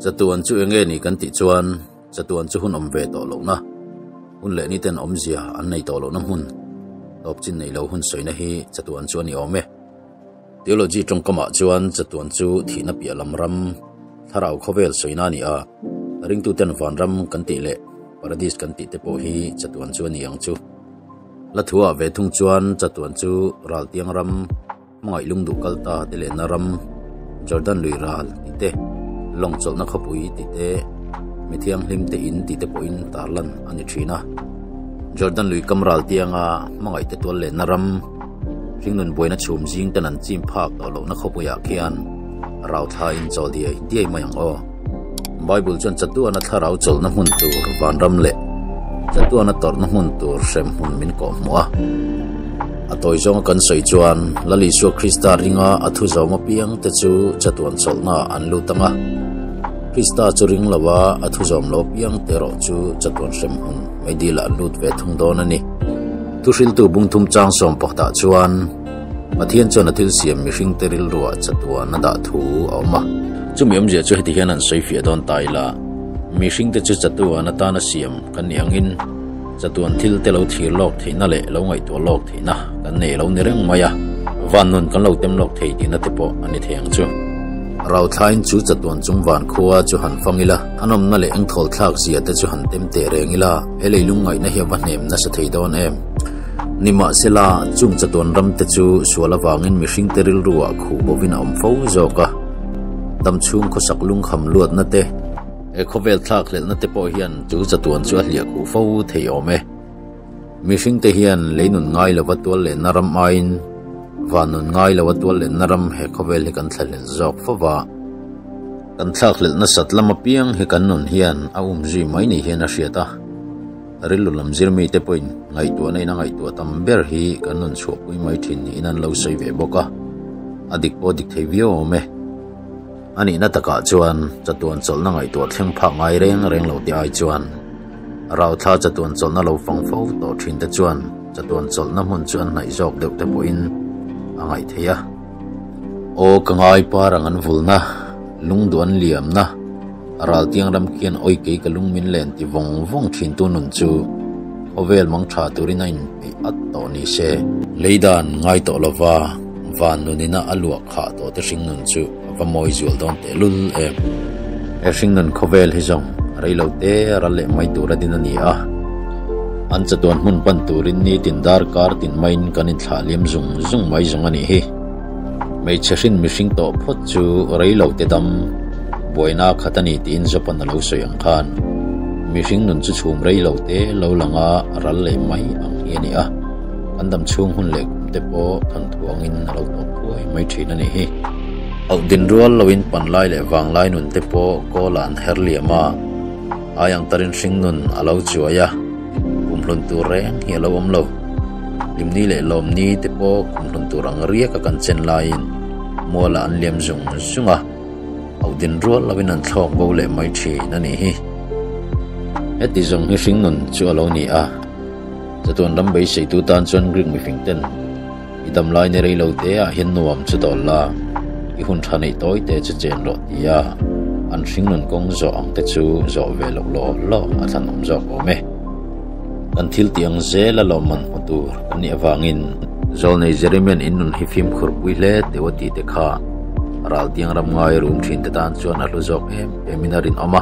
Chatuan chu enge ni kan tih chuan chatuan chu hun awm ve tawh lohna, hun leh ni ten awmzia an nei tawh lohna hmun, tawp chin nei lo hun sawina hi chatuan chu a ni awm e. Theology tawngkamah chuan chatuan chu thihna piah lam ram, thlarau khawvel sawina a ni a, ringtuten vanram kan tih leh paradis kan tih te pawh hi chatuan chu a ni ang chu. La thuah ve thung chuan chatuan chu raltiang ram, Hmangaih lungduh kal ta te lehna ram, Jordan lui ral tih te, lawng chawlhna khawpui tih te, mi thianghlim te in tih te pawhin tarlan a ni thin a. Jordan lui kam ral tianga hmangaih te tual lehna ram, hringnun buaina chhum zing ten an chim phak tawh lohna khawpuiah khian rau thla in chawl diai diai mai ang aw. Bible chuan chatuana thlarau chawlhna hmun tur vanram leh chatuana tawrhna hmun tur hrem hmun min kawh hmuh a. A tawi zawnga kan sawi chuan Lal Isua Krista ringa a thu zawm apiang te chu chatuan chawlhna ah an lut ang a. Krista chu ring lo a, a thu zawm lo apiang te erawh chu chatuan hrem hmun meidil ah an lut ve thung dawn a ni. Thuhriltu bungthum chang sawm pakhatah chuan Pathian chuan a thil siam mihringte rilruah chatuan a dah thu a awm a. Chumi awmzia chu heti hian an sawi fiah dawn ta ila, mihringte chu chatuan atana siam kan nih angin chatuan thil te lo thlir lawk theihna leh lo ngaihtuah lawk theihna kan nei lo ni reng mai a, van nun kan lo tem lawk thei tihna te pawh a ni thei ang chu. Rauthlain chu chatuan chung van khua chu han fang ila, a nawmna leh engthawl thlak zia te chu han tem teh reng ila, he leilung ngaihna hi a va hnem nasa thei dawn em? Nimahsela, chung chatuan ram te chu sual avangin mihringte rilruah khuh bovin a awm fo zawk a. Damchhung khawsak lungkham luatna te, he khawvel thlakhlelhna te pawh hian chu chatuan chu a hliah khuh fo thei awm e. Mihringte hian lei nun ngai lova tual lenna ram aiin van nun ngai lova tual lenna ram he khawvel hi kan thlahlel zawk fo va. Kan thlakhlelh nasat lam apiang hi kan nun hian a umzui mai ni hian a hriat a. Rilru lam zir mite pawhin ngaihtuahna in a ngaihtuah tam ber hi kan rawn chhuahpui mai thin niin an lo sawi ve bawk a, a dik pawh a dik thei viau awm e. A nihna takah chuan chatuan chawlhna ngaihtuah thleng phak ngai reng reng lo te ai chuan rauthla chatuan chawlhna lo fang fo tawh thin te chuan chatuan chawlhna hmun chu an hnaih zawk deuh te pawhin a ngaih theih a. Aw ka ngai par ang an vulna, lungduh an liamna, Raltiang ram khian awi kei ka lung min len ti vawng vawng thin tu nun chu khawvel mang tha turin a inpeih at tawh ni se. Leidan ngai tawh lova van nunina a luah khah tawh te hring nun chu a va mawi zual dawn tehlul em. He hring nun khawvel hi zawng rei lo te ral leh mai tur a din a ni a. An chatuan hmun pan turin nitin darkar tin maiin kan inthlah liam zung zung mai zawng a nih hi. Hmeichhe hrin mihring tawh phawt chu rei lo te dam buaina khat a ni tiin Japan a lo sawi ang khan mihring nun chu chhum rei lo te lo lang a ral leh mai ang hi a ni a, kan dam chhung hun leh kum te pawh than thuangin a lo tawp thuai mai thin a nih hi. Auh din rual loin pan lai leh vang lai nun te pawh kawl ah an her liam a, ai ang tarin hring nun a lo chuai a. Kumhlun tur reng hi a lo awm lo. Hlimni leh lawmni te pawh kumhlun tur ang riak a kan chen laiin mualah an liam zung zung a, auh din rual lovin an thlawk bo leh mai thin a nih hi. Heti zawng hi hringnun chu a lo ni a, chatuan ram beiseitu tan chuan Greek mifing ten i dam lai ni rei lo te ah hian nuam chu dawl la, i hun tha neih tawi te chu chen rawh ti a, an hringnun kawng zawh ang te chu zawh ve loh law law a thlan awm zawk awm e. Kan thil tih ang zel a lawmman hmu tur kan nih avangin Zawlnei Jeremian in nun hi fimkhur pui hle teuh a tih te kha raltiang ram ngai rum thin te tan chuan a hlu zawk em em in a rinawm a.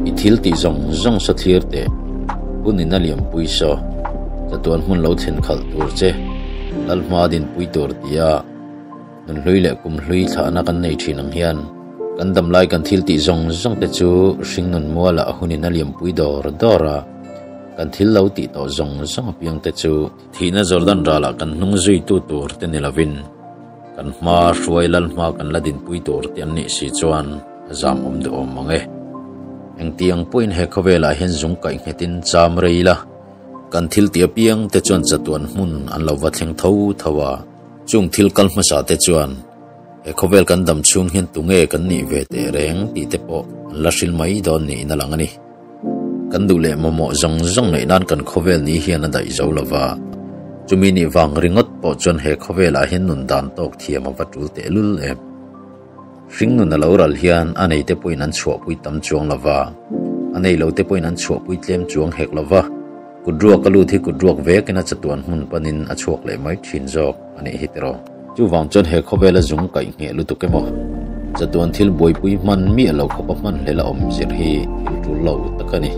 I thil tih zawng zawng saw thlir teh, hun in a liampui saw. Chatuan hmun lo thlen khalh tur che, Lalhma dinpui tur tia nunhlui leh kumhlui thlahna kan nei thin ang hian kan damlai kan thil tih zawng zawng te chu hringnun mualah a hunin a liampui dawr dawr a, kan thil lo tih tawh zawng zawng apiang te chu thihna Jordan ralah kan hnung zuitu tur te ni lovin kan hma hruai Lalhma kan la dinpui tur te an nih si chuan a zam awm duh awm mang e. Engtiang pawhin he khawvelah hian zung kaih nghetin cham rei la. Kan thil tih apiang te chuan chatuan hmun an lo va thleng tho tho a, chung thil kal hmasa te chuan he khawvel kan dam chhung hian tunge kan nih ve teh reng tih te pawh an la hril mai dawn niin a lang a ni. Kan duh leh mamawh zawng zawng neih nan kan khawvel ni hian a daih zo lo va, chumi nih vang ringawt pawh chuan he khawvelah hian nun dan tawk thiam a va tul tehlul em. Hringnun a lo ral hian a neite pawhin an chhuahpui tam chuang lo va, a nei lote pawhin an chhuahpui tlem chuang hek lo va. Kut ruak a lut hi kut ruak vekin a chatuan hmun panin a chhuak leh mai thin zawk a nih hi tiraw. Chuvang chuan he khawvela zung kaih ngheh lutuk emaw, chatuan thil buaipui hman miah lo khawpa hman hlel a awm zir hi thil tul lo tak a ni.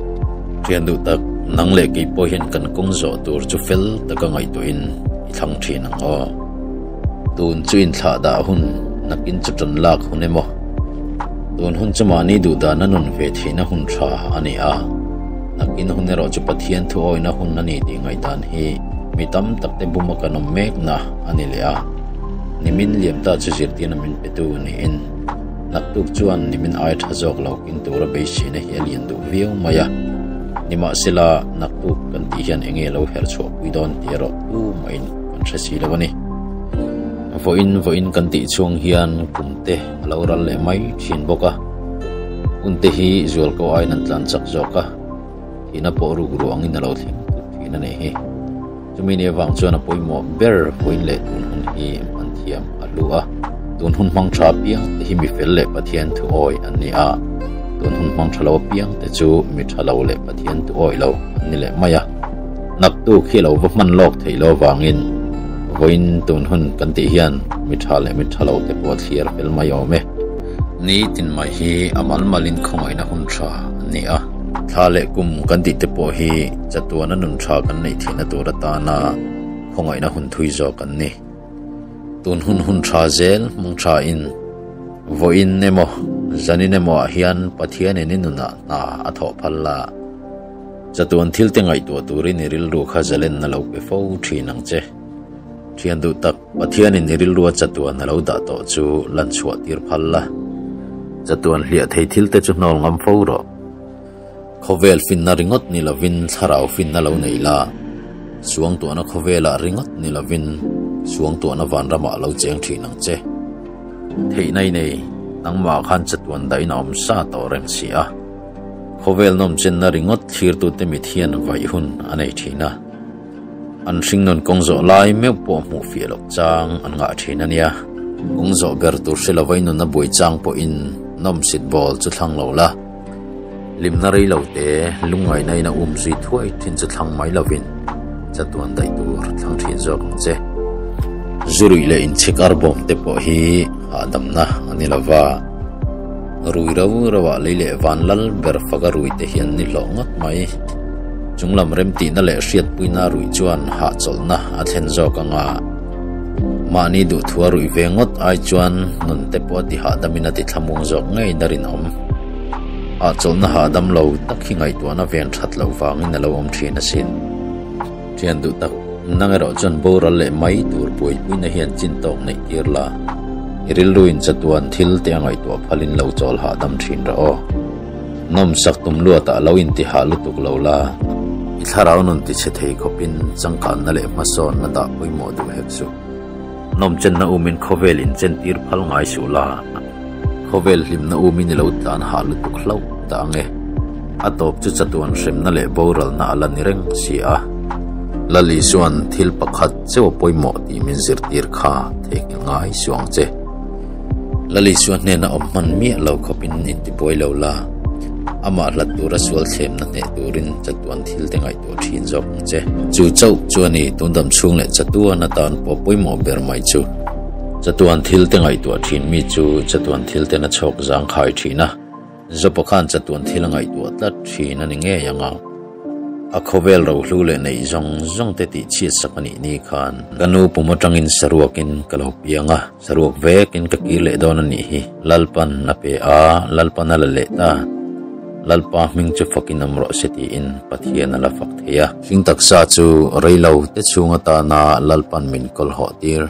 Thian duh tak, nang leh kei pawh hian kan kawng zawh tur chu fel taka ngaihtuahin i thlang thin ang aw. Tun chu inthlah dah hun, nakin chu tan lak hun emaw? Tun hun chu mahni duh dahna nun ve theihna hun tha a ni a, nakin hun erawh chu Pathian thu awihna hun a ni tih ngaihdan hi mi tam tak te buma kan awm mekna a ni leh a. Nimin liam ta chu zirtirna min petu niin, naktuk chuan nimin ai tha zawk lo kin tura beiseina hi a lian duh viau mai a. Nimahsela, naktuk kan tih hian enge lo herh chhuahpui dawn tih erawh tumahin kan hre si lo a ni. Vawiin vawiin kan tih chhung hian kum te a lo ral leh mai thin bawk a, hun te hi zual ko aiin an tlan chak zawk a, thihna pawh ruk ruangin a lo thleng tut thin a nih hi. Chumi ni avang chuan a pawimawh ber vawiin leh tun hun hi hman thiam a hlu a, tun hun hmang tha apiang te hi mi fel leh Pathian thu awi an ni a, tun hun hmang tha lo apiang te chu mi tha lo leh Pathian thu awi lo an ni leh mai a. Naktuk hi a lo va hman lawk theih lo avangin vawiin tun hun kan tih hian mi tha leh mi tha lo te pawh a thliar fel mai awm e. Ni tin mai hi a mal malin khawngaihna hun tha an ni a, thla leh kum kan tih te pawh hi chatuana nun tha kan neih theihna tur atana khawngaihna hun thui zawk an ni. Tun hun hun tha zel hmang tha in vawiin emaw zanin emaw ah hian Pathianin i nunah hna a thawh phal la. Chatuan thil te ngaihtuah turin i rilru kha zalenna lo pe fo thin ang che. Thian duh tak, Pathianin i rilrua chatuan a lo dah tawh chu lan chhuah tir phal la. Chatuan hliah thei thil te chu hnawl ngam fo rawh. Khawvel finna ringawt ni lovin thlarau finna lo nei la, suangtuahna khawvelah ringawt ni lovin suangtuahna vanramah lo cheng thin ang che. Theihna i nei, nangmah khan chatuan dahin a awm sa tawh reng si a. Khawvel nawmchenna ringawt thlirtute mit hian vaih hun a nei thin a, an hringnun kawng zawh lai meuh pawh hmuh fiah loh chang an ngah thin a nia. Kawng zawh ber tur hre lova i nun a buai chang pawhin nawmsit bawl chu thlang lo la, hlimna rei lo te lungngaihna in a um zui thuai thin chu thlang mai lovin chatuan daih tur thlang thin zawk ang che. Zu ruih leh inchhek arbawm te pawh hi hahdamna a ni lova. Rui rau rauah lei leh van lal ber faka rui te hi an ni hlawh ngawt mai. Chunglam remtihna leh hriatpuina ruih chuan hahchawlhna a thlen zawk ang a, mahni duhthua ruih ve ngawt ai chuan nun te pawh a ti hahdamin a ti thlamuang zawk ngei na rinawm. Hahchawlhna hahdam lo tak hi ngaihtuahna ven that loh vangin a lo awm thin asin. Thian duh tak, nang erawh chuan boral leh mai tur buaipuina hian chin tawk neih tir la, i rilruin chatuan thil te a ngaihtuah phalin lo chawl hahdam thin rawh aw. Nawmsak tum luatah lo intihah lutuk lo la, i thlarau nun tichhe thei khawpin changkanna leh hmasawnna dah pawimawh duh hek suh. Nawmchenna umin khawvel inchentir phal ngai suh la, khawvel hlimna umin i lo tlan hah lutuk hlauh dah ang e. A tawp chu chatuan hremna leh boralna a la ni reng si a. Lal Isua'n thil pakhat cheu a pawimawh tih min zirtir kha theihnghilh ngai suh ang che. Lal Isua hnena awm hman miah lo khawpin intibuai lo la, amah hlat tura sual thlemna hneh turin chatuan thil te ngaihtuah thin zawk ang che. Chu chauh chu a ni, tundam chhung leh chatuan atan pawh pawimawh ber mai chu. Chatuan thil te ngaihtuah thin mi chu chatuan thil ten a chhawk zangkhai thin a. Zopa khan chatuan thil a ngaihtuah tlat thin a ni ngei ang a, a khawvel rohlu leh neih zawng zawng te tih chhiat sak a nih ni khan ka nu pum atangin saruakin ka lo piang a, saruak vekin ka kir leh dawn a nih hi, Lalpan a pe a, Lalpan a la leh ta, Lalpa hming chu fakin awm rawh se tiin Pathian a la fak thei a. Hling taksa chu reilo te chhung atana Lalpan min kawl hawh tir.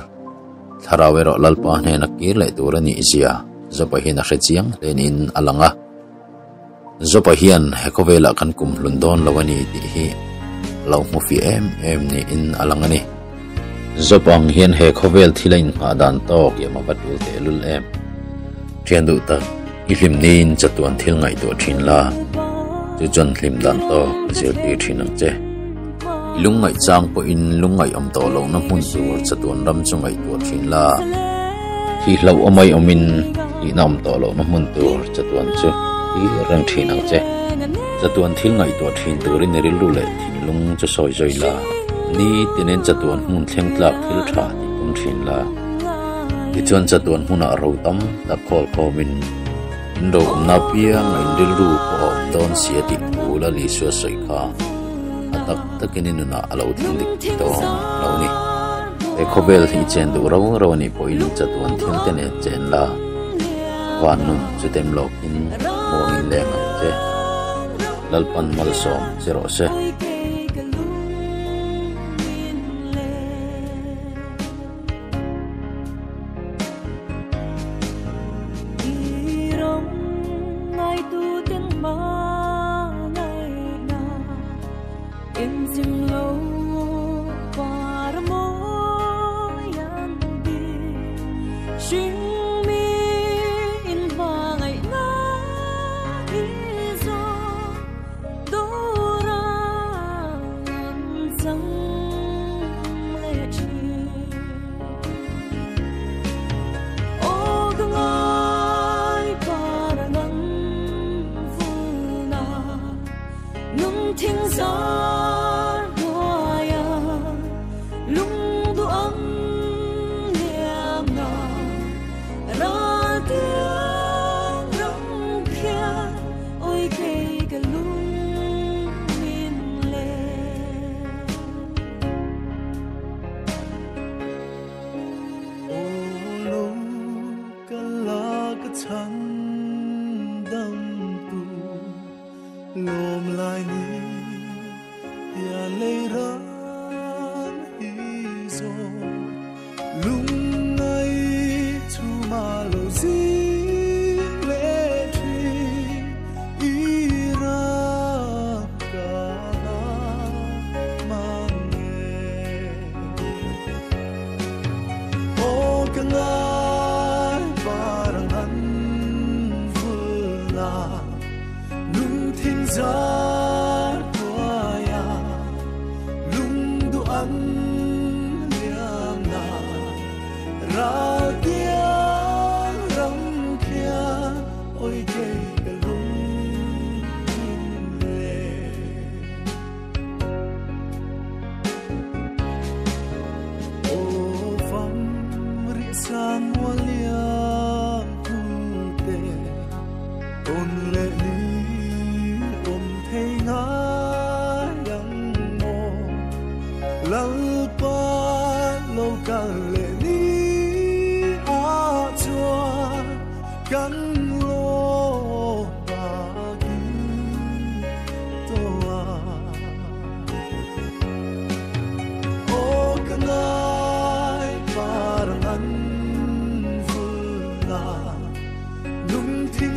Thlarau erawh Lalpa hnena kir leh tur a nih zia Jopa hian a hre chiang hle niin a lang a. Jopa hian he khawvelah kan kum hlun dawn lo a ni tih hi a lo hmu fih em em niin a lang a ni. Jopa ang hian he khawvel thil a inngah dan tawk iam a va tul tehlul em. Thian duh tak, i hlim niin chatuan thil ngaihtuah thin la, chu chuan hlim dan tawk a zirtir thin ang che. I lungngaih chang pawhin lungngaih awm tawh lohna hmun tur chatuan ram chu ngaihtuah thin la. Thih hlauh awmai awmin Thihna awm tawh lohna hmun tur chatuan chu thlir reng thin ang che. Chatuan thil ngaihtuah thin turin i rilru leh thinlung chu sawi zawi la, ni tinin chatuan hmun thleng tlak thil tha tih tum thin la. Tichuan chatuan hmunah ro tam tak khawl khawmin in ro awmna apianga in rilru pawh a awm dawn si a tih thu Lal Isua sawi kha a tak takin i nunah a lo thleng dik dawn lo ni. He khawvel hi i chen duh ro ro a nih pawhin chatuan thil te nen chen la, van nun chu tem lawkin muangin leng ang che. Lalpan malsawm che rawh se.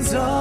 Zar.